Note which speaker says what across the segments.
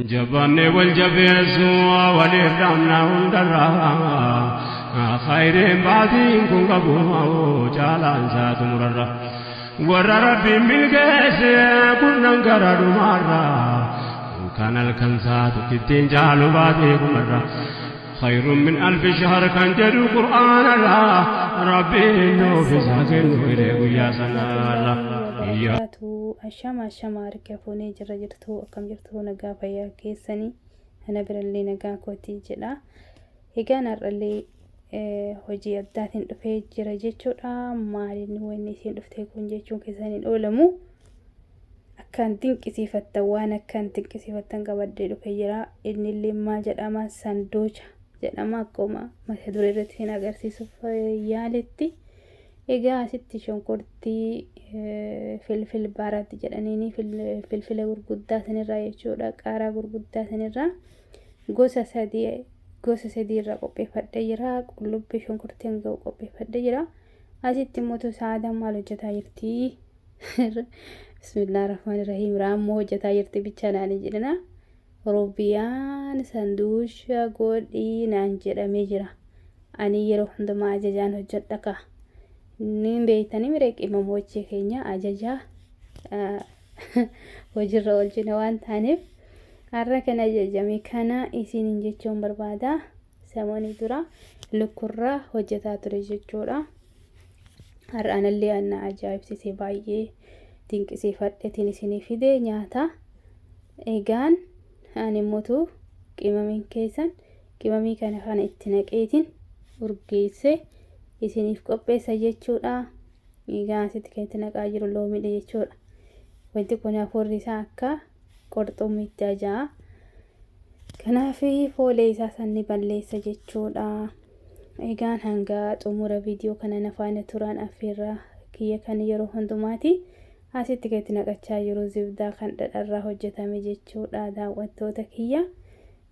Speaker 1: Jabaannee wal jabeessuu waliif dhaamna hundarraa khayreen baatiin kun qabu caalaan isaa xumurarra. Warra Rabbiin milkeesse kunnan gara dhumaarra kan halkan isaa tokkittiin caalu baatee kumarra. خير من ألف شهر كان جدو قرآن الله ربي إنه في ساكن إليه يا سنا الله.
Speaker 2: Wabarakaatu ashama ashama harka fuunee jirra jirtu akkam jirtu nagaa fayyaa keessanii ana birallee nagaa kootii jedha. Egaan har'allee hojii addaatiin dhufee jira jechuudha. Maaliin wanni isiin dhuftee kun jechuun keessan hin oolamu. Akkaan dinqisiifattan waan akkaan dinqisiifattan qabadhee dhufee jira. Innillee maal jedhama sandoocha jedhama akkuma mata duree irratti isin agarsiisuuf yaaletti. Egaa asitti shunkurtii filfil baaraatti jedhaniini filfila gurguddaa sanirraa jechuudha. Qaaraa gurguddaa sanirraa gosa sadii gosa sadii irraa qopheeffadhee jira. Qullubbii shunkurtii hanga qopheeffadhee jira. Asitti immoo saadaan maal hojjetaa jirti? Bismillah rahmaan rahiim raammoo hojjetaa jirti bicha naan jedhina. Roobiyaan sanduusha godhii naan jedhamee jira. Ani yeroo hundumaa ajajaan hojjedha ka. Ni beektanii miree qimamochii keenya ajajaa hojiirra oolchina waan taaneef har'a kan ajajame kana isiniin jechuun barbaada. Samoonii dura lukkurraa hojjetaa ture jechuudha. Har'a anallee ana ajaa'ibsiise baay'ee dinqisiifadheetiin isinii fide nyaata. Egaan ani immoo qimamiin keessan qimamii kana kana itti naqeetiin urgeessee isiniif qopheessa jechuudha. Egaa asitti kan itti naqaa jiru loomiidha jechuudha. Wanti kun hafuurri isaa akka qurxummiitti ajaa'a. Kanaaf foolee isaa san ni balleessa jechuudha. Egaan hanga xumura viidiyoo kana na faana turaan affeerraa kiyya kan yeroo hundumaati. Asitti kan itti naqachaa jiru zibdaa kan dhadharraa hojjetame jechuudha daawwattoota kiyya.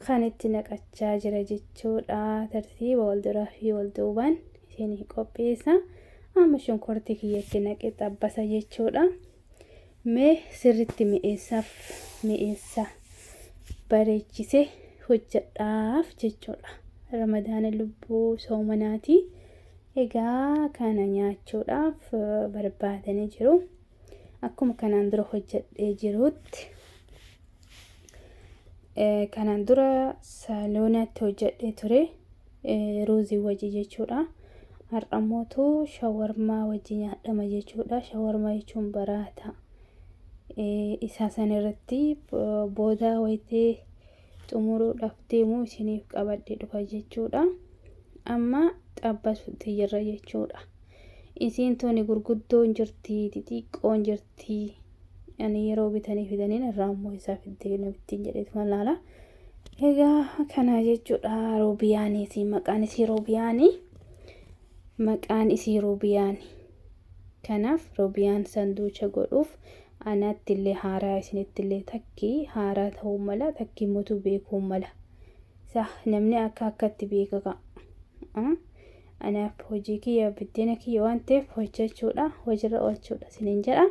Speaker 2: Kan itti naqachaa jira jechuudha. Tartiiba wal duraa fi wal duubaan isinii qopheessa. Amma shunkurtii kiyya itti naqee xabbasa jechuudha. Mee sirritti mi'eessaaf mi'eessa bareechise hojjedhaaf jechuudha. Ramadaana lubbuu soomanaati. Egaa kana nyaachuudhaaf barbaadanii jiru. Akkuma kanaan dura hojjedhee jirutti kanaan dura saaloonaatti hojjedhee ture ruuzii wajji jechuudha. Har'a mootu shawarmaa wajji nyaadhama jechuudha. Shawarmaa jechuun baraata. Isaa san irratti booda wayitee xumuruudhaaf deemu isiniif qabadhee dhufa jechuudha. Amma xabbasutti jirra jechuudha. Isiin tuni gurguddoon jirti, xixiqqoon jirti. Ani yeroo bitanii fidaniin irraa immoo isaa fiddee namittiin jedheetuma laala. Egaa kana jechuudha roobiyaanii isii maqaan isii roobiyaanii. Maqaan isii roobiyaanii. Kanaaf roobiyaan sanduucha godhuuf anatti illee haaraa isinitti illee takkii haaraa ta'uu mala takkii mootuu beekuu mala. Sah namni akka akkatti beeka ka'a. Anaaf hojii kiyya biddeena kiyya waan ta'eef hojjechuudha hojiirra oolchuudha isiniin jedha.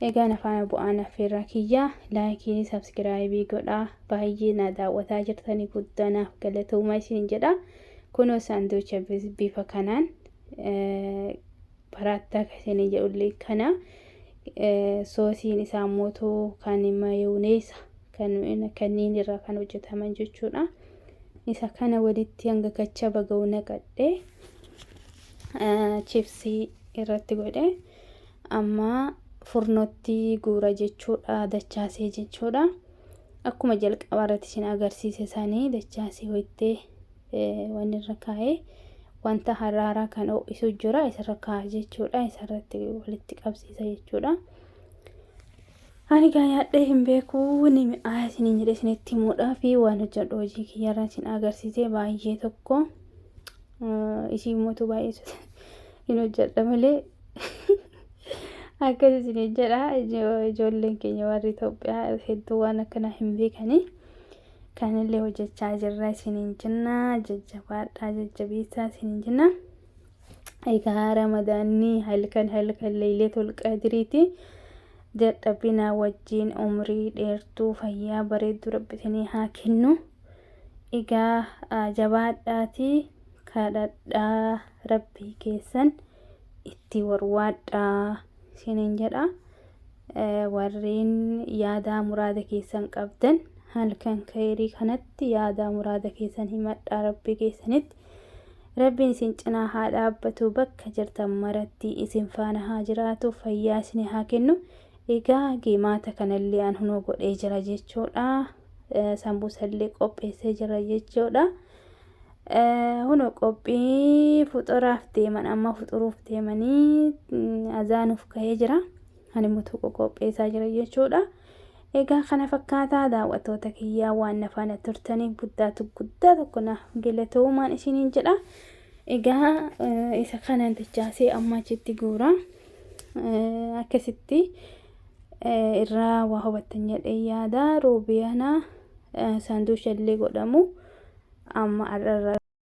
Speaker 2: Egaan afaan bu'aan affeerraa kiyya laayikii sabskiraayibii godhaa baay'ee na daawwataa jirtanii guddaa naaf galatoomaa isiniin jedha. Kunoo saanduucha bifa kanaan baraattaa isiniin jedhullee kana soosiin isaa mootuu kan mayooneesa kan kanneen irraa kan hojjetaman jechuudha. Isa kana walitti hanga kachaba ga'u naqadhee chipsii irratti godhe amma furnootti guura jechuudha dachaasee jechuudha. Akkuma jalqaba irratti isin agarsiise sanii dachaasee wayitee wanni irra kaa'ee wanta haraaraa kan ho'isu jira isarra kaa'a jechuudha. Isarratti walitti qabsiisa jechuudha. Ani gaa nyaadhee hin beeku ni mi'aa isiniin jedhee isinitti himuudhaa fi waan hojjedhu hojii kiyyarraa isin agarsiisee baay'ee tokko isii immoo baay'ee hin hojjedha malee akkas isiniin jedha ijoolleen keenya warri Itoophiyaa hedduu waan akkanaa hin beekanii. Kanillee hojjechaa jirra isiniin jenna jajjabaadhaa jajjabeessaa isiniin jenna. Egaa Ramadaanni halkan halkan Leeylatul Qadriiti. Dadhabinaa wajjiin umrii dheertuu fayyaa bareedduu Rabbi isinii haa kennu. Egaa jabaadhaatii kadhadhaa Rabbii keessan itti warwaadhaa isiniin jedha. Warreen yaadaa muraada keessan qabdan halkan kayrii kanatti yaadaa muraada keessan himadhaa Rabbii keessanitti. Rabbiin isin cinaa haa dhaabbatu bakka jirtan maratti isin faana haa jiraatu fayyaa isin haa kennu. Egaa geemaata kanallee an hunoo godhee jira jechuudha. Sambuusallee qopheessee jira jechuudha. Hunoo qophii fuxuraaf deeman amma fuxuruuf deemanii azaanuuf ka'ee jira. Ani immoo tokko qopheessaa jira jechuudha. Egaa kana fakkaataa daawwattoota kiyyaa waan na faana turtaniif guddaatu guddaa tokko naaf galatoomaan isiniin jedha. Egaa isa kanan dachaasee amma achitti guura. Akkasitti irraa waa hubattan jedhee yaada. Ruubiyana saanduusha illee godhamu amma har'a irra.